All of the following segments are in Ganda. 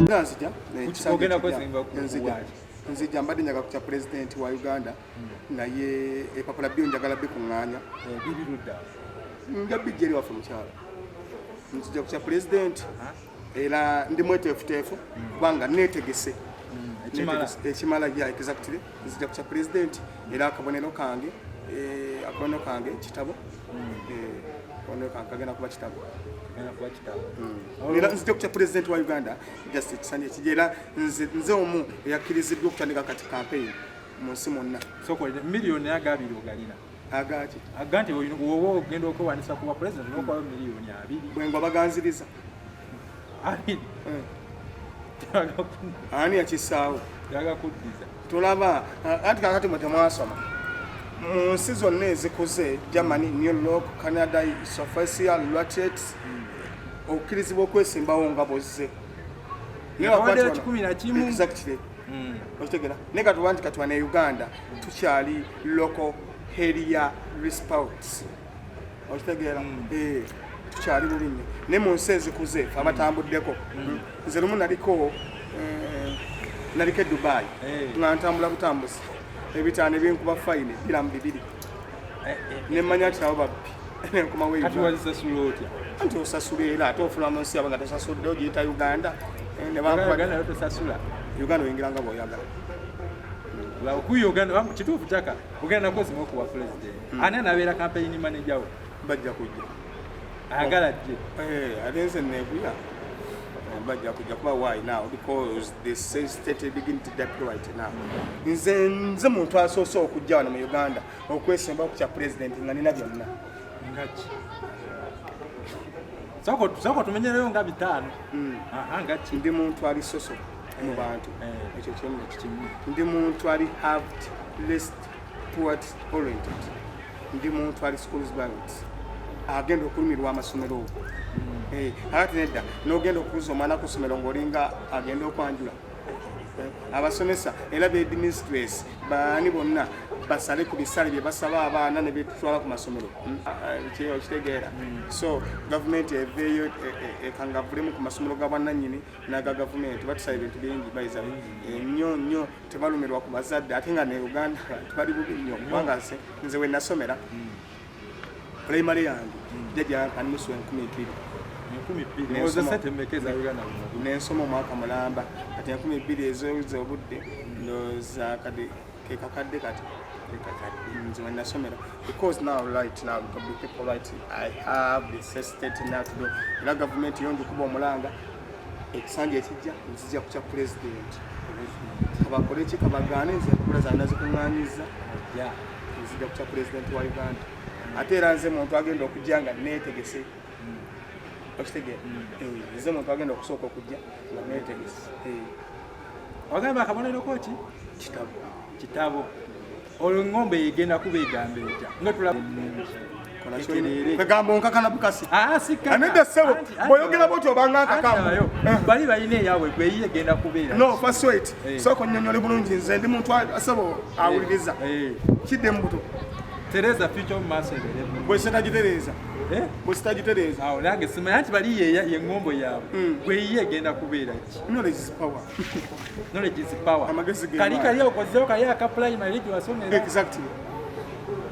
Era nzija Ogenda kwesimba ku nzija waki? Nzija, mbadde njaga ku kya pulezidenti wa Uganda, naye epapula byo njagala bikuŋŋaanya. Biri ludda? Nja bijja eri waffe mukyalo. Nzija ku kya pulezidenti era ndi mweteefuteefu kubanga neetegese. Ekimala. Ekimala, yeah, exactly. Nzija ku kya pulezidenti era akabonero kange kitabo. Akabonero kange kagenda kuba kitabo. Ogenda kuba kitabo. Era nzija ku kya pulezidenti wa Uganda just ekisanja ekijja, era nze omu eyakkiriziddwa okutandika kati campaign mu nsi mwonna. Sooka olina miliyoni aga 20 ogalina? Agaki? Aga nti woba ogenda okwewandiisa kuba president nokubayo miliyoni 20. Bwengwa baganziriza. 20. Ani yakissaawo? Yagakuddiza. Tolaba anti kakati mwe temwasoma mu nsi zonna ezikuze, Germany, New York, Canada, Sofia Latet, okukkirizibwa okwesimbawo nga bozze. Naye Yabawaddeyo wakwati 11. Exactly. Okitegera? Naye katuba nti kati wano e Uganda tukyali local area response, okitegeera? Eh, tukyali bubi nnyo, naye mu nsi ezikuze fe abatambuddeko. Nze lumu naliko e Dubai nga ntambula butambuzi, ebitaano ebinkuba fine biramu bibiri, nemmanya nti nabo babbi, nenkomawo e Kati Uganda. Wazisasula otya? Anti osasula, era ate ofuluma mu nsi yabwe nga tosasudde, ogiyita Uganda. Ne Uganda nayo tosasula? Uganda oyingira nga bw'oyagala. Kuyi Uganda kituufu kyaka ogenda nakwesimu okuwa president, ani anabeera campaign manager we? Bajja kujja. Ayagala jje. Ate nze neeguya. Bajja kujja kuba why now? Because the state begin to deploy right now. Nze muntu asoose okujja wano mu Uganda okwesemba ku kya president nga nina byonna. Ngaki? Sooka tumenyereyo nga 5. Aha, ngaki? Ndi muntu ali social mu bantu. Ekyo kimu. Kimu. Ndi muntu ali have less poor oriented. Ndi muntu ali schools bound, agenda okulumirwa amasomero okwo. Ate nedda n'ogenda okukuza omwana ku ssomero ng'olinga agenda okwanjula. Abasomesa era be headmistress baani bonna basale ku bisale bye basaba abaana ne betutwala ku masomero. Okitegeera? So gavumenti eveeyo ekangavulemu ku masomero ga bwannannyini n'aga gavumenti. Batusaba ebintu bingi bayiza nnyo nnyo, tebalumirwa ku bazadde, ate nga ne Uganda abantu bali bubi nnyo, kubanga nze we nasomera primary yange, jjajja yampa nusu 2000. 2000? Oza sente mmeka eza Uganda buno? Nensoma omwaka mulamba. Kati 2000 ezoza obudde, ndowooza kati kekakadde kati nze we nasomera, because now, right now, to be people right, I have the state now to do. Era gavumenti yo ndikuba omulanga, ekisanja ekijja nzija ku kya president. Kabakole ki, kabagaane, nze empapula zange nazikuŋŋaanyiza. Nzija ku kya president wa Uganda. Ate era nze muntu agenda okujja nga neetegese, okitegeera? Eh, nze muntu agenda okusooka okujja nga neetegese. Wagamba akabonero koki? Kitabo. Kitabo. Olwo ngombe egenda kuba egamba etya nga tulaba etereere? Kwegamba onkakana bukasi. Ah, sikaka. Anedda ssebo, bw'oyogera bw'otyo obanga nkakamu. Anti bali balina eyaabwe, gwe eyiye egenda kubeera? No, first wait. Sooka onnyonnyole bulungi. Nze ndi muntu sebo awuliriza. Kidde mu buto. Tereza future mu maaso ebeere bulungi. Bwe sitagitereeza? Eh? Bwe sitagitereeza? Awo nange simanyi, anti bali yeŋŋombo yaabwe. Gwe eyiye egenda kubeera ki? Knowledge is power. Knowledge is power. Amagezi ge Kali maanyi. kali okozeewo kali aka primary gye wasomera. Exactly.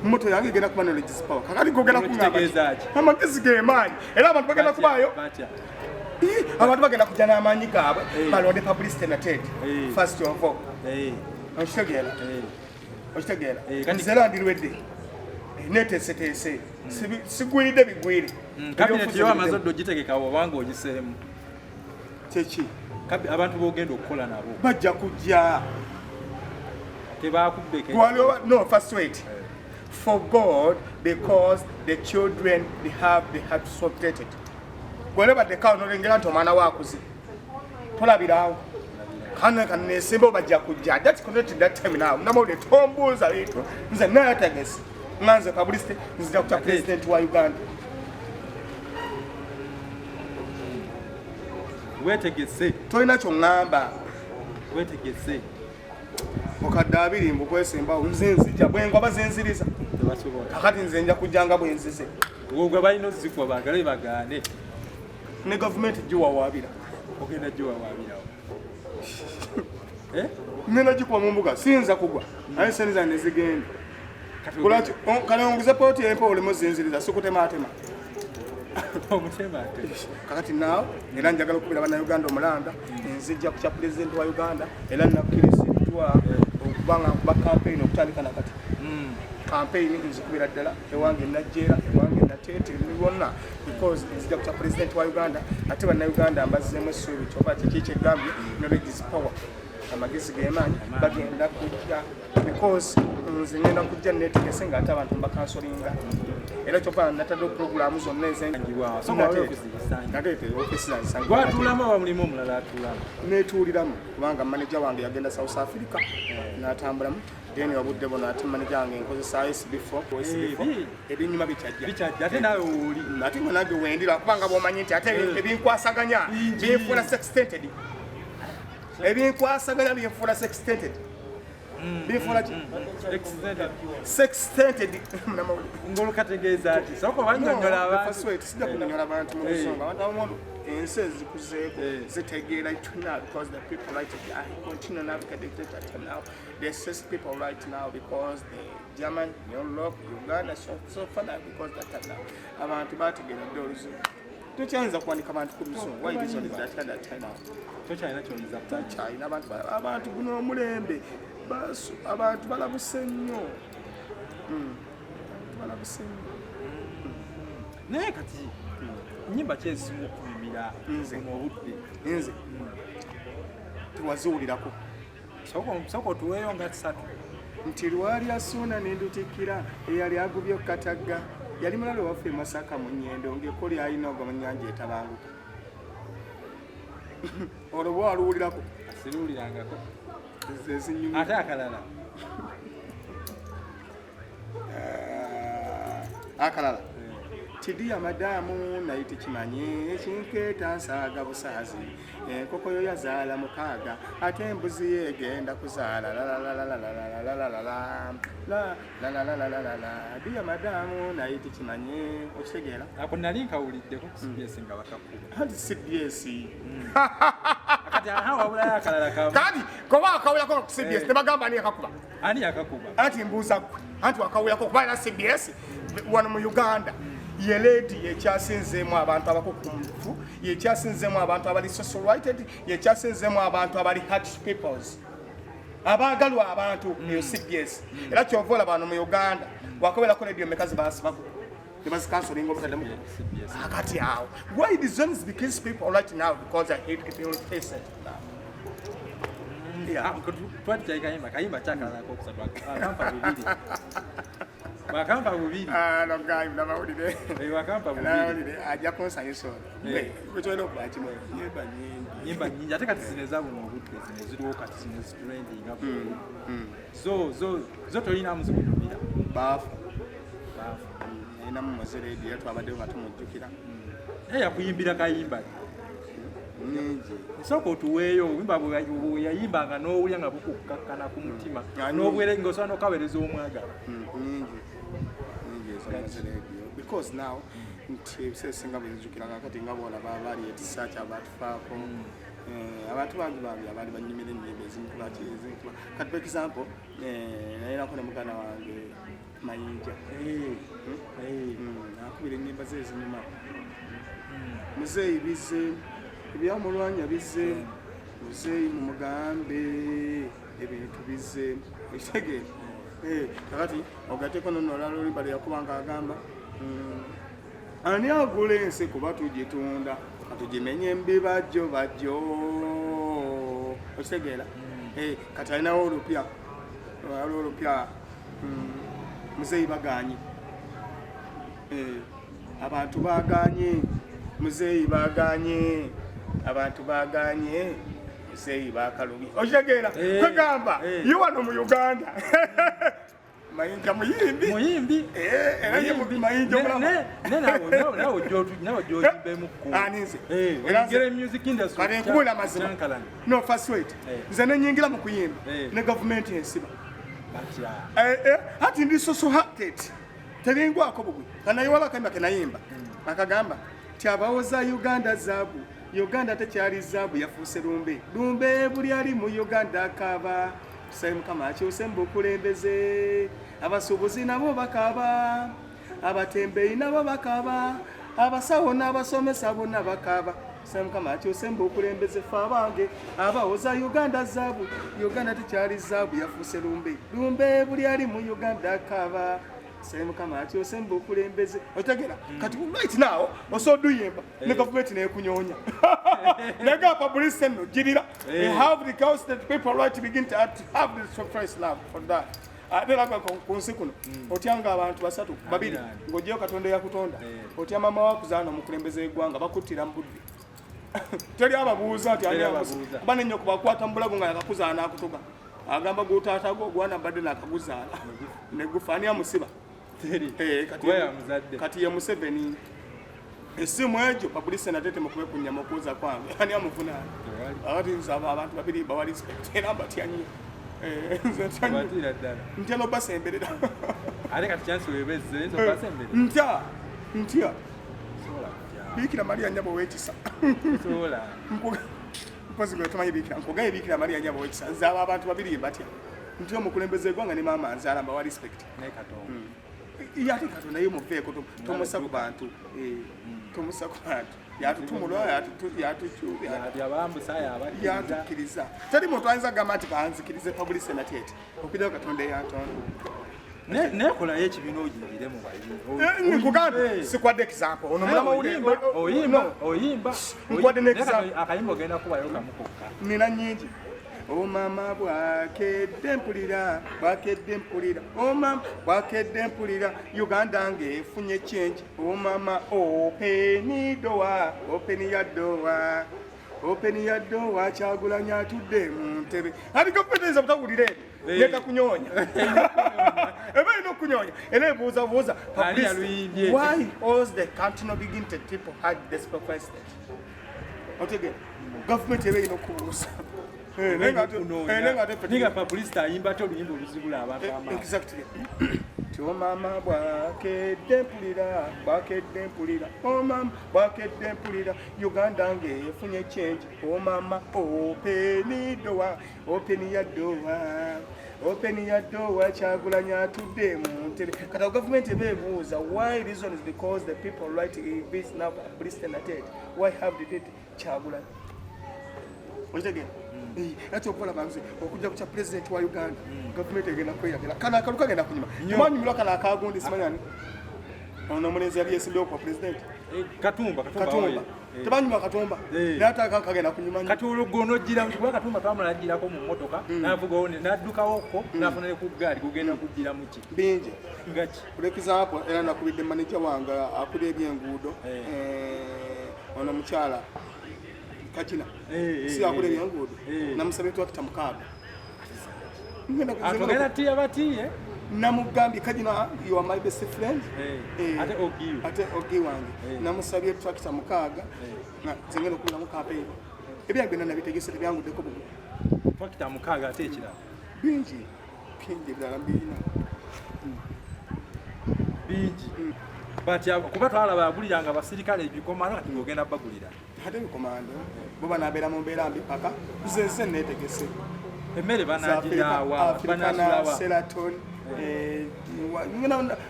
Motto yange egenda kuba "Knowledge is power." Kakati gogenda kuŋŋamba ki? Kitegeeza ki? Amagezi ge maanyi, era abantu bagenda kubaayo. Batya? Ii, abantu bagenda kujja n'amaanyi gaabwe balonde publicity nated. First of all, okitegeera? Okitegeera? Kati Nze era ndirwedde, neteeseteese. Sigwiridde bigwire. Cabinet yo amaze odde ogitegeka obanga ogiseemu? Kyeki? Abantu b'ogenda okukola nabo. Bajja kujja. Tebakubbeko? No, first wait. For God, because the children, they have the heart subjected. Gwalaba nolengera nti omwana we akuze, tolabirawo kano kanesimba, bajja kujja. That's connected that time now. Namawulire tombuuza bintu, nze nayategese nga nze publicity, nzija kutya president wa Uganda. Wetegese? Tolina kyoŋŋamba. Wetegese? Mukadde 20 mbukwesimbawo, nze nzija bwengwa bazenziriza. Tebasobola. Kakati nze nja kujja nga bwenzize. Gwe balina ozikuwa, baagale bagaane. Ne gavumenti giwawaabira. Ogenda giwawaabirawo. Eh? Ngenda gikuba mu mbuga, siyinza kugwa, aye sente zange nezigenda. Kati Kulaki kale onguze poloti empa oleme ozinziriza, sikutematema. Omutema ate. Kakati naawe era njagala okubira bannayuganda omulanga, nzijja ku kya pulezidenti wa Uganda, era nakkiriziddwa okuba nga nkuba campaign okutandika nakati. Campaign nzikubira ddala ewange Najjeera, ewange Nateete, wonna, because nzija ku kya pulezidenti wa Uganda. Ate bannayuganda mbazzeemu essuubi, kyoba kiki kyegambye, knowledge is power, amagezi gemaanyi, bagenda kujja because nze ngenda kujja netegese nga ate abantu mbakansolinga, era kyova natadde puroguramu zonna. Sangibwa. Nateete ofisi zange. Gwatuulamu oba mulimu omulala atuulamu? Netuuliramu kubanga manager wange yagenda South Africa n'atambulamu, then obudde buno ate manager wange nkozesa SB4, SB4. Ebinyuma bikyajja. Bikyajja, ate naawe wooli. Ate nga nange wendira, kubanga bwomanyi nti ate ebinkwasaganya Bingi. binfuula sextented, ebinkwasaganya binfuula sextented, binfuula ki? Extended. Sextented. Ng'olukategeeza ki? Sooka obanyonnyola abantu. Sijja kunyonyola abantu mu luzungu. Abantu abamu ensi ezikuzeeko zitegeera it now, because the people right, I continue navigate dictator now, the six people right now, because the German, New York, Uganda, so, so far now, because that now abantu bategeera dde oluzungu, tokyayinza kuwandika bantu ku luzungu. Why reason is that that now Tokyalina kyoyinza. Takyalina abantu, abantu guno omulembe abantu balabuse nnyo. Abantu balabuse nnyo. Naye kati nyimba ki ezisinga okunyumira Nze. buno obudde? Nze tewaziwulirako. Sooka otuweeyo nga ssatu. Nti lwali asuuna nendutikkira eyali agubye okukatagga, yali mulalo waffe e Masaka mu Nyendo, ng'ekko lyalina ogwa mu nnyanja etabanguka. Olwo bwe waluwulirako? Siruwulirangako. Nze ezinyumira. Ate akalala? Ah, akalala tidiya madamu, naye tekimanye ekinkeeta nsaaga busaazi, enkoko yo yazaala mukaaga, ate embuzi ye egenda kuzaala lalalalalalalalalalalalalalalalalala diya madamu, naye tekimanye. Okitegeera? Ako nali nkawuliddeko ku CBS nga bakakuba. Anti CBS. Kati aha, wabulayo akalala kamu. Kati koba akawulako ku CBS, tebagamba ani yakakuba? Ani yakakuba? Anti mbuuza ggwe, anti wakawulako kuba era CBS wano mu Uganda ye leediyo ekyasinzeemu abantu abakukumufu, yekyasinzeemu abantu abali socialited, yekyasinzeemu abantu abali hard peoples, abaagalwa abantu, eyo CBS. Era kyova olaba wano mu Uganda wakawerako lediyo meka zibasibako tebazikansolinga obutaddemu. CBS. Akati awo, why the zones because people right now, because I hate people face it now. Yeah. Ah, twali kyali kayimba, kayimba kyakalala kokusatu, akampa bubiri, wakampa bubiri. Ah, no guy, nabawulire. Eh, wakampa bubiri. Nabawulire ajja kunsanyusa ono. Eh. Gwe okuba kimu, nyimba nyingi. Nyimba nyingi, ate kati zino ezabuno obudde, zino eziriwo kati, zino ezitrendinga, zo tolinamu zikunyumira? Baafu. Baafu. Nalinamu muzereedi, era twabaddeyo nga tumujjukira. Naye yakuyimbira kayimba? Nyingi. Sooka otuweeyo obuyimba bwe yayimbanga n'owulya nga bukukkakkana ku mutima, n'obwere ng'osobola n'okaweereza omwagala. Nyingi nyingi ezo muzereedi, because now nti ebiseera ebisinga bwenzijukira kakati nga bwolaba abaali ekisa kyabatufaako. Eh, abantu bangi bambi abaali banyumira ennyimba ezimukuba ezinkuba. Kati for example, nalinako ne muganda wange Mayinja. Akubira ennyimba ze ezinyuma. Muzeeyi bizze, ebyamulwanya bizze, muzeeyi mumugambe ebintu bizze, ekitegeera? Eh, kakati ogateko nono olala oluyimba lwe yakuba nga agamba, ani agula ensi kuba tugitunda, katugimenye embibajjo bajjo. Okitegeera? Eh, kati alinawo olupya, waliwo olupya, muzeeyi baganye. Eh, abantu baganye, muzeeyi baganye, abantu baganye, muzeeyi bakalubye. Okitegeera? Kwegamba ye wano mu Uganda Mayinja muyimbi. Muyimbi. Eh, era ye Mayinja omulaba. Nawe ojja oyimbemukko. Ani, nze? Era oyingire music industry. Kati nkubuulira amazima. Kyankalanye. No, first wait. Nze nenyingira mu kuyimba ne gavumenti ensiba. Batya? Eh, eh, ati ndi social hearted, tebingwako bugwi. Kanaye wala akayimba kenayimba akagamba ti abawoza Uganda zaabu. Uganda tekyali zaabu, yafuuse lumbe lumbe. Buli ali mu Uganda akaaba. Tusabe Mukama akyuse mu bukulembeze. Abasuubuzi nabo bakaaba, abatembeeyi nabo bakaaba, abasawo n'abasomesa bonna bakaaba. Tusabe Mukama akyuse mu bukulembeze. Fe abange abawoza Uganda zaabu, Uganda tekyali zaabu, yafuuse lumbe lumbe. Buli ali mu Uganda akaaba. Tusabe Mukama akyuse mu bukulembeze. Otegera? Kati right now osobola oduyimba ne gavumenti nekunyonya naga publicity nno girira. We have the cause that people right to begin to have this first love for that. Ate era ku nsi kuno otyanga abantu basatu, babiri, Ani? ng'oggyeyo Katonda eyakutonda, otya maama wakuzaana, omukulembeze w'eggwanga. Bakuttira mu budde, teri ababuuza nti ani Teri amusi. ababuuza. Kuba nennyoko bakwata mu bulago nga yakakuzaala n'akutuga, agamba gutaatago ogwana mbadde nakaguzaala negufa, ani amusiba? Teri. Eh, Kuba yamuzadde. Kati ye Museveni, essimu egyo publicity nate temukube ku nyama okuuza kwange, ani amuvunaana? Tewali. Ati nze abo abantu babiri bawa respect era mbatya nnyo. Eh, nze ntya nnyo. Obatira ddala. Ntya nobasemberera. Ate kati chance webezze oyinza okubasemberera? Ntya, ntya. Sobola kutya. Biikira Maria nyabo wekisa. Sobola. Mpozi gwe tomanyi Biikira, nkugaye Biikira Maria nyabo wekisa. Nze abo abantu babiri mbatya, ntya omukulembeze eggwanga ne maama nzaala, mbawa respect. Naye Katonda. Ye ate Katonda ye muveeko, tomussa ku bantu. Eh, tomussa ku bantu. Yatutumulwa, Yabambusa, yabakkiriza. yatukkiriza. Teri muntu ayinza kugamba nti kanzikirize publicity natyeti okujjako Katonda eyantonda. Nekolayo ekibiina oyingire mu bayimbi. Nkugambye, sikwadde example ono mulamawulire. Oyimba, oyimba, oyimba. Nkwadde Naye n'example. kati akayimba ogenda kubayo kamu kokka. Nina nyingi. Omama bwakedde mpulira, bwakedde mpulira, omama bwakedde mpulira, Uganda ng'efunye change. Omama open door, open your door, open your door, Kyagulanyi atudde mu ntebe. Ati gavumenti eyinza butawulira ebyo nekakunyonya, eba erina okunyonya era ebuuzabuuza. Ani yaluyimbye? Why was the country not begin to people had this president? Otegera, gavumenti eba erina okubuuza. Eh, naye nga ate ffe Ninga publicity ayimba ate oluyimba oluzibula abantu amaaso. Exactly. Ti omama bwakedde mpulira, bwakedde mpulira, omama bwakedde mpulira, Uganda ng'efunye change. Omama open door, open your door, open your door, Kyagulanyi atudde mu ntebe. Kati awo gavumenti eba ebuuza why. Reason is because the people right this now publicity natet, why have the date Kyagulanyi? Okitegeera? Ati okukola nze okujja ku kya pulezidenti wa Uganda, gavumenti egenda kweyagala kano akalu kagenda kunyuma. Mwanyumirwa kano akagundi, simanyani ono omulenzi yali yesimbyewo kuba pulezidenti. Eh, Katumba, Katumba. Katumba. Oye. Tebanyuma Katumba? Eh. Naye ate aka kagenda kunyuma nnyo. Kati olwo gwe onojjira kuba Katumba twamulagirako mu mmotoka, n'avugawo n'addukawoko, n'afuna ne ku ggaali. Gugenda kujjira mu ki? Bingi. Nga ki? For example, era nakubidde maneja wange akula ebyenguudo, ono omukyala Kagina, si akula ebyenguudo? Namusabye twakita 6. Ngenda Atogenda tiya batiye. Namugambye, Kagina, you are my best friend. Ate Ogiyo. Ate ogi wange. Namusabye tractor 6 nga zengenda okubulamu campaign. Ebyange byonna nabitegese, tebyanguddeko bugu. Twakita 6, ate ekirala? Bingi bingi, ebirala mbirina. Bingi, but kuba twalaba aguliranga abasirikale ebikomando, kati ng'ogenda bagulira. Ate ebikomando bo banabeera mu mbeera mbi paka nze nze netegese. Emmere banagiryawa? Africana. Banasulawa? Sheraton.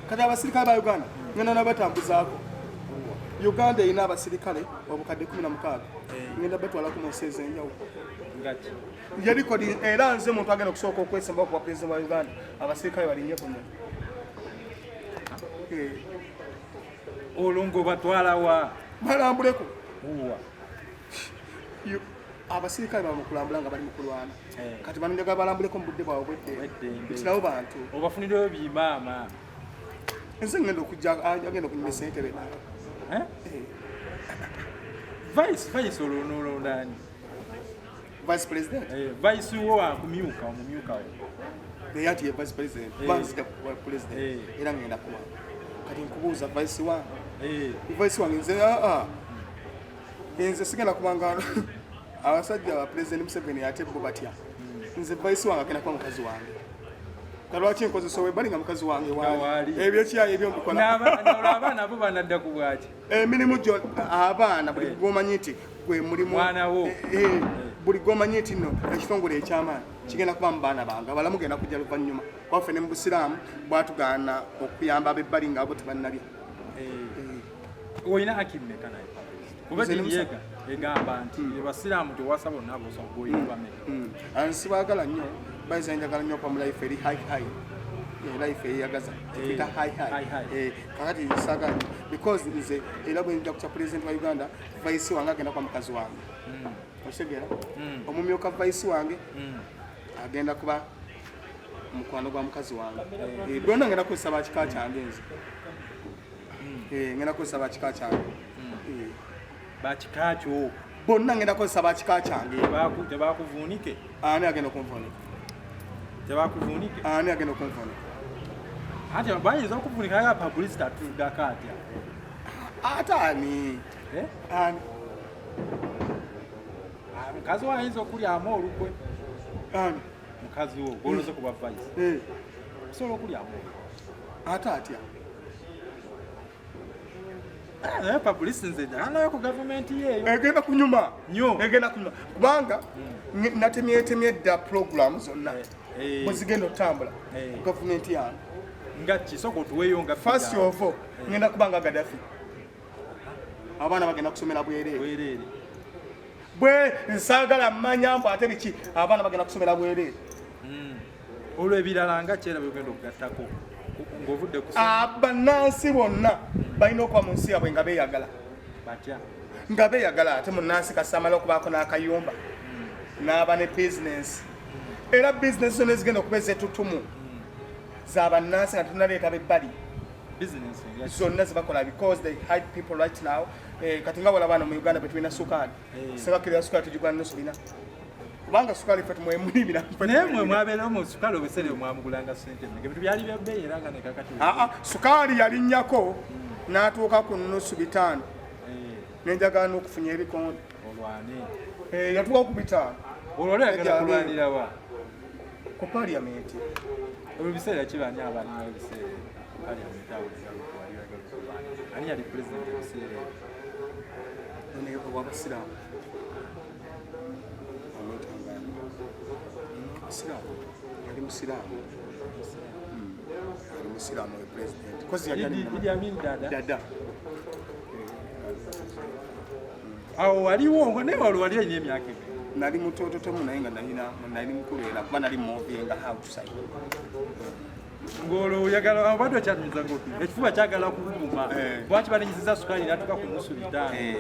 Kati abasirikale ba Uganda ngenda nabatambuzaako. Uganda erina abasirikale obukadde 16. Ngenda batwalako mu nsi ez'enjawulo. Ngaki? Yerekodi era nze muntu agenda okusooka okwesemba okuba pulezidenti wa Uganda, abasirikale balinye ku nyonyi. Olwo ng'obatwalawa? Balambuleko. Uwa. Abasirikale baba mukulambula nga bali mu kulwana. Kati bano njagala balambuleko mu budde bwabwe bweddembe. Bweddembe. Nti nabo bantu. Obafunireyo bimaama. Nze ngenda okujja, agenda okunyuma esentebe nawe. Eh? Vice olwo onoolondani? Vice president? Eh, vice wo akumyuka, omumyuka wo. Naye ati ye vice president, kuba nzija kuba president, era ngenda kuba. Kati nkubuuza, vice wange, vice wange nze, nze sigenda kubanga abasajja ba President Museveni ate bo batya. Nze vice wange agenda kuba mukazi wange. Kalwaki nkozesa owebali nga mukazi wange waali? Waali ebyo kyayi ebyo mbikola. N'olwo abaana bo banadda ku bwaki? Emirimu gyo abaana buli Eh. gwomanyi nti Gwe mulimu Mwana wo. Buli gwomanyi nti nno ekitongole ekyamaanyi kigenda kuba mu baana bange, abalamu genda kujja luvannyuma, kwaffe ne mu busiraamu bwatugaana okuyamba abebbali nga abo tebannabya. Olina haki mmeka naye? Kuba Nze eddiini egamba nti abasiraamu tewasa bonna bosa, gwoyina bameka? Nsibaagala nnyo, bayiza njagala nnyo okuba mu life eri high high. Life eyeyagaza tuyita high high. High high. Kakati saagala nnyo because nze era bwe nja kutya president wa Uganda, vice wange agenda kuba mukazi wange, okitegeera? Omumyuka vice wange agenda kuba mukwano gwa mukazi wange. Byonna ngenda kukozesa bakika kyange nze. Ngenda kukozesa bakika kyange. Bakika kyo? Bonna ngenda kukozesa bakika kyange. Tebakuvuunike? Ani agenda okunvuunika? Tebakuvuunike? Ani agenda okunvuunika? Anti bayinza okuvuunika nga publicity atuddako atya? Ate ani? Eh? Ani? Ah, mukazi wo ayinza okulyamu olukwe. Ani? Mukazi wo gwoloze kuba vice. Osobola okulyamu olukwe. Ate atya? Ah, naye publicity nze njagala nayo ku gavumenti yeeyo. Egenda kunyuma. Nnyo. Egenda kunyuma kubanga natemyetemye dda program zonna bwe zigenda otambula ku gavumenti yange. Nga kisooka otuweeyo nga First of all, ngenda kuba nga Gaddafi, abaana bagenda kusomera bwereere. Bwereere. Bwe nsaagala mmanya mbu ate biki, abaana bagenda kusomera bwereere. Olwo ebirala nga kyera byogenda okugattako ng'ovudde ku Bannansi bonna balina okuba mu nsi yabwe nga beeyagala. Batya? Nga beeyagala. Ate munnansi kasamala okubaako n'akayumba n'aba ne bizinensi, era bizinensi zonna ezigenda okuba ezetutumu za bannansi nga tetunaleeta bebbali. Bizinensi nga Zonna zebakola, because they hide people right now. Kati nga walaba wano mu Uganda betulina sukaali, sebakirira sukaali tugigula nusu bina, kubanga sukaali ffe tumwemulimira. Naye mwe mwabeerawo mu sukaali obuseere mwamugulanga sente mmeka? Ebintu byali bya bbeeyi era nga nekakati. Aa, sukaali yalinnyako n'atuuka ku nusu bitaano, nenjagala n'okufunya ebikonde. Olwane. Yatuuka ku 500. Olwo oli ayagala Ejja kulwanira wa? Ku parliament. Olwo biseera ki bani abaliwo ebiseera ebyo? Parliament awo wali oyagala okulwana, ani yali president ebiseera ebyo? Ono owabasiraamu amwetangana musiraamu, yali musiraamu. Yali musiraamu we president kozi yali Idi Amin Dada. Dada. Awo waliwo naye wali wali alina emyaka emeka? Nali mutototomu, naye nga nalina nali mukulu era kuba nali movinga outside. Ng'olwo oyagala obadde okyatumiza ngo ekifuba kyagala kubuguma. Lwaki balinyisiza sukaali natuka ku nusu bitaano? Eh.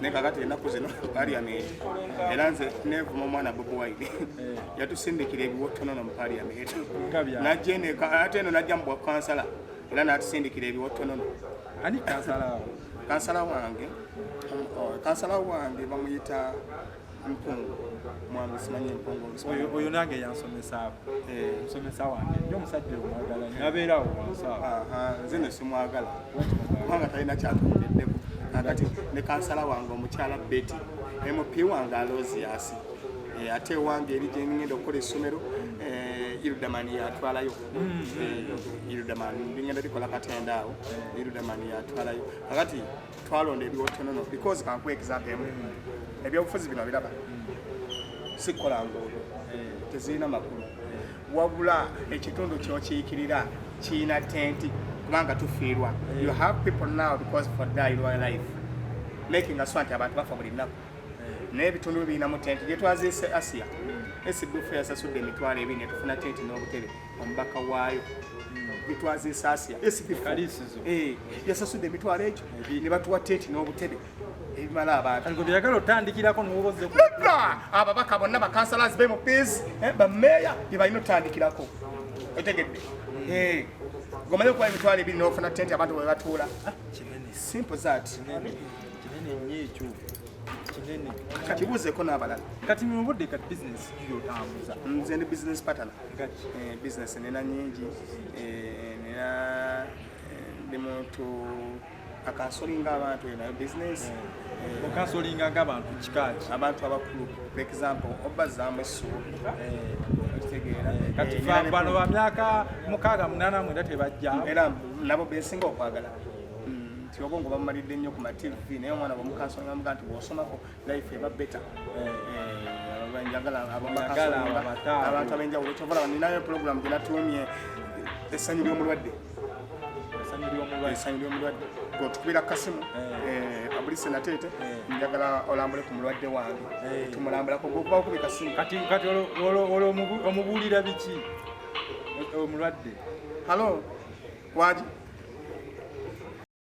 Naye kakati ennaku zino parliament, era nze nevuma omwana Bobi Wine, yatusindikira ebiwotonono mu parliament. Nga bya Najja eno ate eno najja mu bwa kansala era n'atusindikira ebiwotonono. Ani kansala awo? Kansala wange kansala wange bamuyita Mpungu, mwami simanyi Mpungu. Oyo nange yansomesaako. Musomesa wange nyo, omusajja omwagala nnyo, abeera awo wansi awo. Aha, nze no simwagala kubanga talina kyatukoleddeko. Kakati ne kansala wange omukyala Betty, MP wange Alozias. Ate ewange eri gye ngenda okukola essomero, Irudaman yatwalayo. Irudaman bingenda bikola Katenda awo, Irudaman yatwalayo. Kakati twalonda ebiwotonono because kankuwa example emu. Ebyobufuzi bino biraba sikukola nguudo, tezirina makulu, wabula ekitundu kyokiikirira kiina tenti, kubanga tufiirwa. You have people now because for die your life making us nti abantu bafa buli nnaku, naye ebitundu birinamu tenti gyetwaziise Asia SBF yasasudde 20,000 netufuna tenti n'obutebe. Omubaka waayo gyetwaziise Asia SB4 Kaliisizo. Yasasudde emitwalo egyo ne batuwa tenti n'obutebe ebimala abantu. Kati gwe byagala otandikirako nowoboze ku Nedda, ababaka bonna, bakansalazi, ba MPs, bameeya bye balina otandikirako, otegedde? Gomanyi okuba 20,000 n'ofuna tenti abantu bwe batuula? Kinene. Simple that. Kinene, kinene nnyo ekyo, kinene. Kibuuzeeko n'abalala. Kati mu budde kati bizinesi gyotambuza? Nze ndi business partner. Ngaki? Business nina nyingi. Nina ndi muntu akansolinga abantu, nayo business. Okansolinga ng'abantu kikaki? Abantu abakulu, for example, obazaamu essuubi, okitegeera? Kati Nina ne bano ba myaka 6, 8, 9 tebajja? Era nabo bensinga okwagala. Kati obwongo bamumalidde nnyo ku ma TV, naye omwana bwemukansolinga muga nti bw'osomako life eba better. Eh. Njagala Oyagala abataano. abantu ab'enjawulo. Kyova olaba ninayo program gye natuumye Essanyu ly'Omulwadde. Essanyu ly'Omulwadde. Essanyu ly'Omulwadde. Gweotukubira kasimu, Fabrice Nateete, njagala olambule ku mulwadde wange. Tumulambulako, gwokuba okubi kasimu. Kati olwo omubuulira biki omulwadde? Halo, waji?